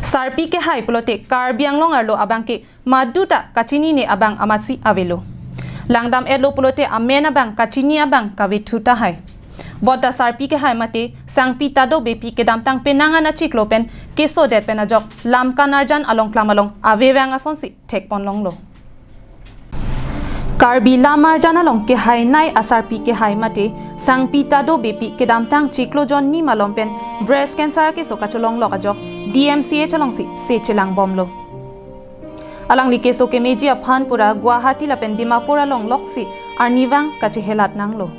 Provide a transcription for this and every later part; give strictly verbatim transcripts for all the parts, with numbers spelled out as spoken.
Sarpi kehai pulote Karbi Anglong arlo abang ke maduta kachinine abang amatsi avelo. Langdam-etlo pulote amen abang kachini abang kavethu tahai. Bonta sarpi kehai mate Sangpi Tado Beypi kedamtang penang an achiklo pen kesodet pen ajok lam kanarjan along klam along avevang asonsi thekponlonglo. Karbi lam arjan along kehainei asarpi kehai mate Sangpi Tado Beypi kedamtang chiklo jon ni malom pen breast cancer keso kacholonglok ajok D M C H alongsi se chelangbomlo. Alangli keso kemeji aphan pura Guwahati lapen Dimapur along loksi arnivang kachehelat nanglo.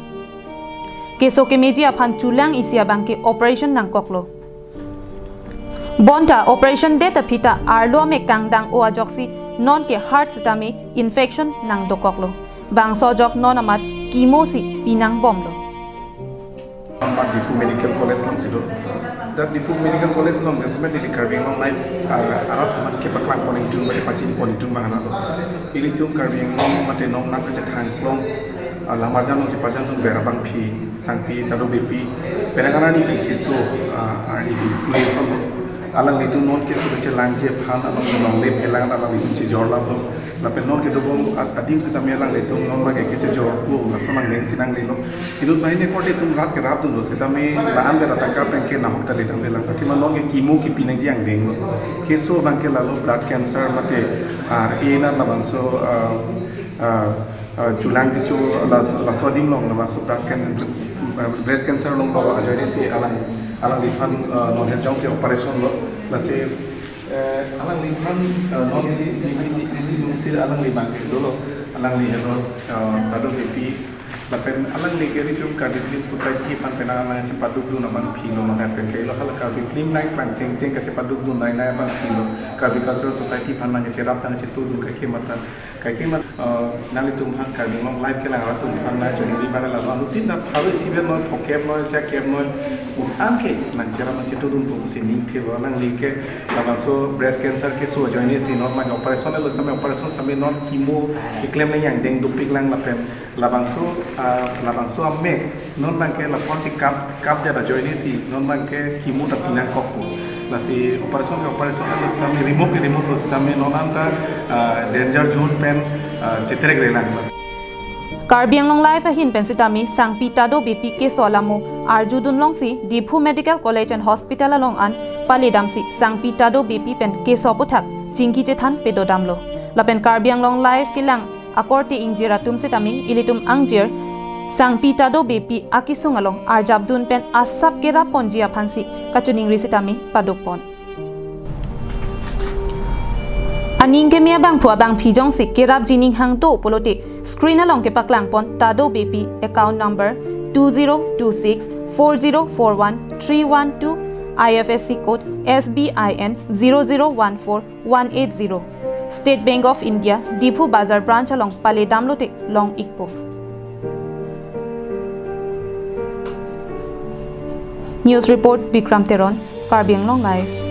Keso kemeji aphan chulang isi abang ke operation nangkoklo. Bonta operation det aphi ta arlo amek kangdang-o ajoksi non ke heart sitame infection nangdokoklo. Bangso ajok non amat chemo si pinangbomlo. Dak Diphu Medical College alongsi do. Dak Diphu Medical College along jasemet ili Karbi Anglong Live, ah, arat aman kepaklang pon ingtung, mate pachini pon ingtung abang anak do. Ilitum Karbi Anglong mate non nangkachethang klong, ah, lam arjan along cheparjandun ber abangpi Sangpi Tado Beypi penang an arni pen keso, ah, arni pen kre ason do. Alanglitum non keso kachelangji aphan along longle phelang alanglitum chejor laplo. Lapen non kedobom a-, adim sitame alanglitum non abang ke kechejor pu lason angdeng si nanglelo. Inut banghini akorte itum rap ke rapdunlo sitame la-an ber atangka pen ke nahok ta ledamdelang. Athema non ke chemo kepi nangji angdenglo. Keso abang ke lalo blood cancer mate R A na labangso, ah, ah, ah, chulang kecho las-, laso adim along labangso blood can-, breast cancer along lo ajoine si alang, alangliphan, ah, non het jongsi operation lo. Lasi, eh, alangliphan, ah, non ni, ni, ni, ni, ni, nungsi alangli abang ke dolo, alangli helo, ah, Tado Beypi, lapen alangli ke ilitum Karbi Film Society aphan penang an chepadukdun abangpi lo, non pen ke ilo hala Karbi film nangklang chengcheng kachepadukdun nai nai abangpi lo, Karbi Cultural Society aphan nangcherap nangchetudun kaike mata, kaike mat, eh, nanglitum aphan Karbi Anglong Live kelang arat atum aphan nangchoningri abang lalo, anuttin ta pharo isi pen noi, phokep noi, sekep noi, un-an ke nangcherap nangchetudun pusi ningthelo. Alangli ke labangso breast cancer keso ajoine si non abang operation lo sitame, operation sitame non chemo keklem nangji angdeng dopiklang lapen labangso, ah, labangso amek non abang ke lapuan si kap, kapdet ajoine si non abang ke chemo ta pinangkokpo. Lasi operation ke operation lo sitame, remove ke remove lo sitame non anta, ah, danger zone pen, ah, chetrek relang. Karbi Anglong Live ahin pen sitame Sangpi Tado Beypi keso alamo arjudun longsi Diphu Medical College and Hospital along an paledamsi Sangpi Tado Beypi pen keso aputhak chingki chethan pedodamlo. Lapen Karbi Anglong Live kelang akorte ingjir atum sitame ilitum angjir Sangpi Tado Beypi akesung along arjapdun pen asap kerap ponji aphansi kachoningri sitame padukpon. Aning keme abangphu abangpi jongsi kerapji ning hangto pulote screen along kepaklangpon Tado Beypi account number two zero two six four zero four one three one two, I F S C code S B I N zero zero one four one eight zero, State Bank of India, Diphu Bazar branch along paledamlote long-ikpo. News report, Bikram Teron, Karbi Anglong Live.